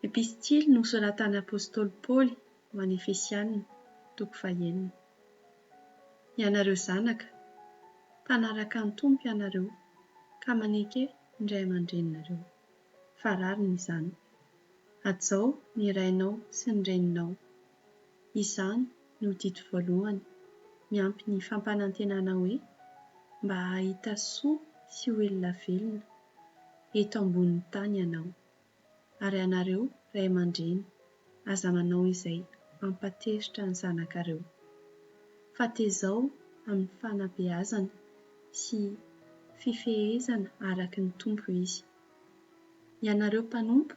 Epistily nosoratan'ny apostoly Paoly ho an'ny Efesiana, toko fahenina. Ianareo zanaka, mpanaraka ny Tompo ianareo, ka maneke ny ray aman-dreninareo, fa rariny izany. Hajao ny rainao sy ny reninao. Izany no didy voalohany, miampy ny fampanantenana hoe, Mba hahita soa sy ho ela velona eto ambonin'ny tany ianao. Ary ianareo ray aman-dreny, aza manao izay hampatezitra ny zanakareo, fa tezao amin'ny fanabeazana sy fifehezana araka ny Tompo izy. Ianareo mpanompo,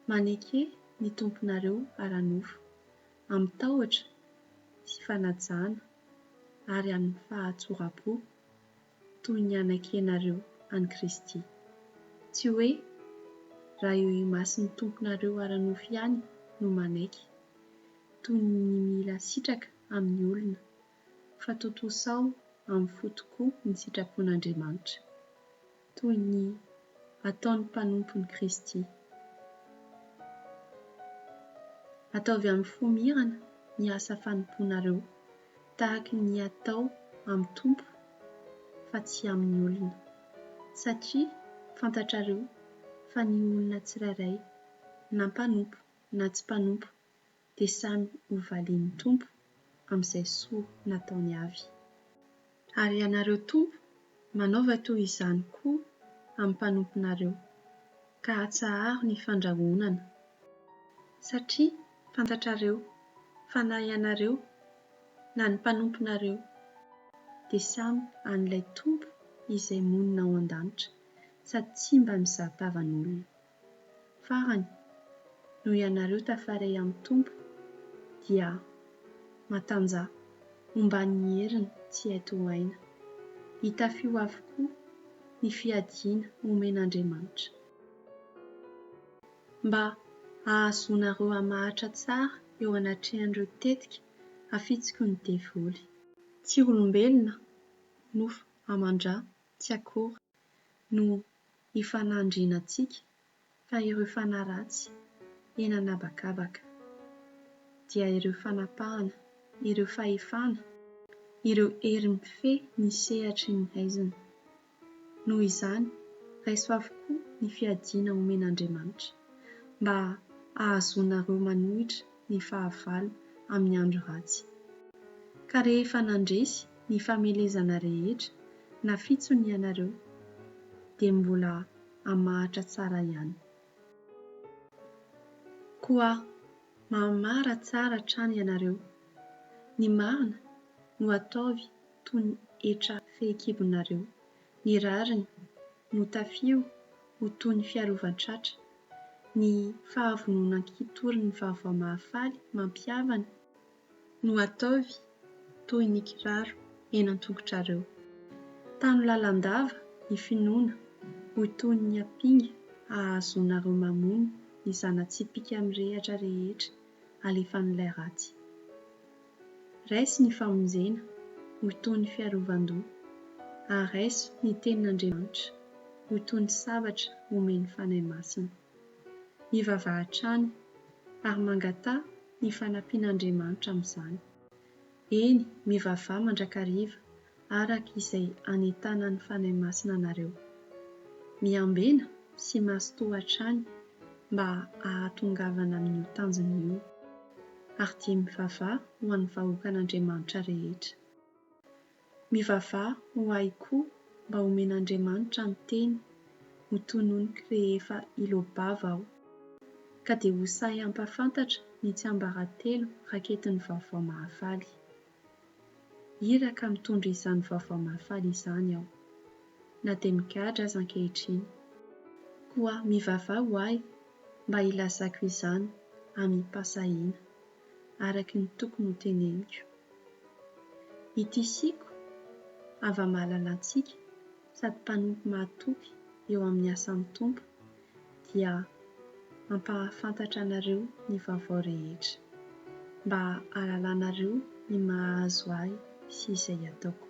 maneke ny tomponareo ara-nofo, amin-tahotra sy fanajana ary amin'ny fahatsoram-po, toy ny anakenareo an'i Kristy. Tsy hoe raha eo imason'ny tomponareo ara-nofo ihany no manaiky, toy ny mila sitraka amin'ny olona, fa tontosao amin'ny fo tokoa ny sitrapon'Andriamanitra, toy ny ataon'ny mpanompon'i Kristy. Ataovy amin'ny fo mirana ny asa fanompoanareo, tahaka ny atao amin'ny Tompo fa tsy amin'ny olona, satria fantatrareo fa ny olona tsirairay, na mpanompo na tsy mpanompo, dia samy hovalian'ny Tompo amin'izay soa nataony avy. Ary ianareo tompo, manaova toy izany koa amin'ny mpanomponareo, ka atsaharo ny fandrahonana. Satria fantatrareo fa na ianareo na ny mpanomponareo dia samy an'ilay Tompo izay monina ao an-danitra sady tsy mba mizaha tavan'olona. Farany, noho ianareo tafaray amin'ny Tompo dia matanjaha, omban'ny heriny tsy hay tohaina. Hitafio avokoa ny fiadiana omen'Andriamanitra. Mba hahazoanareo hamahatra tsara eo anatrehan'ireo tetika afitsiky ny devoly. Tsy olombelona, nofo aman-dra tsy akory no ifanandrinantsika fa ireo fanahy ratsy eny an'habakabaka, dia ireo fanapahana, ireo fahefana, ireo hery mifehy ny sehatry ny haizina. Noho izany, raiso avokoa ny fiadiana omen'Andriamanitra, mba hahazoanareo manohitra ny fahavalo amin'ny andro ratsy. Ka rehefa nandresy ny famelezana rehetra nafitsony ianareo, dia mbola hamahatra tsara ihany. Koa mahamara tsara hatrany ianareo. Ny marina no ataovy toy ny hetra fehikibonareo, ny rariny no tafio ho toy ny fiarovan-tratra, ny fahavononam-kitory ny vaovao mahafaly mampihavana no ataovy toy ny kiraro eny an-tongotrareo. Tano lalandava ny finoana ho toy ny ampinga hahazoanareo mamono ny zana-tsipìka mirehatra rehetra alefan'ilay ratsy. Raiso ny famonjena ho toy ny fiarovan-doha, ary raiso ny Tenin'Andriamanitra ho toy ny sabatra omen'ny Fanahy Masina. Mivavaha hatrany ary mangataha ny fanampian'Andriamanitra amin'izany. Eny, mivavaha mandrakariva araka izay anentanan'ny Fanahy Masina anareo. Miambena sy mazotoa hatrany mba hahatongavana amin'io tanjona io. Ary dia mivavaha ho an'ny vahoakan'Andriamanitra rehetra. Mivavaha ho ahy koa mba homen'Andriamanitra ny teny ho tononiko rehefa hiloa-bava aho, ka dia ho sahy hampahafantatra ny tsiambaratelo raketin'ny vaovao mahafaly. Iraka mitondra izany vaovao mahafaly izany aho, na dia migadra aza ankehitriny. Koa mivavaha ho ahy mba hilazako izany amim-pahasahiana, araka ny tokony hoteneniko. I Tisiko, hava-mahalala antsika sady mpanompo mahatoky eo amin'ny asan'ny Tompo, dia hampahafantatra anareo ny vaovao rehetra, mba hahalalanareo ny mahazo ahy sy izay ataoko.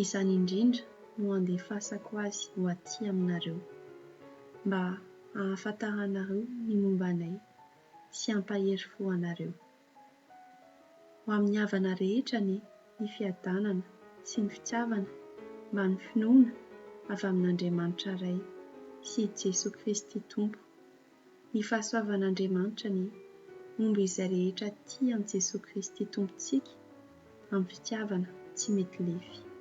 Izany indrindra no handefasako azy ho aty aminareo, mba. hahafantaranareo ny momba anay sy hampahery fo anareo. Ho amin'ny havana rehetra anie ny fiadanana sy ny fitiavana mbamin'ny finoana avy amin'Andriamanitra Ray sy i Jesoa Kristy Tompo. Ny fahasoavan'Andriamanitra anie homba izay rehetra tia an'i Jesoa Kristy Tompontsika amin'ny fitiavana tsy mety lefy.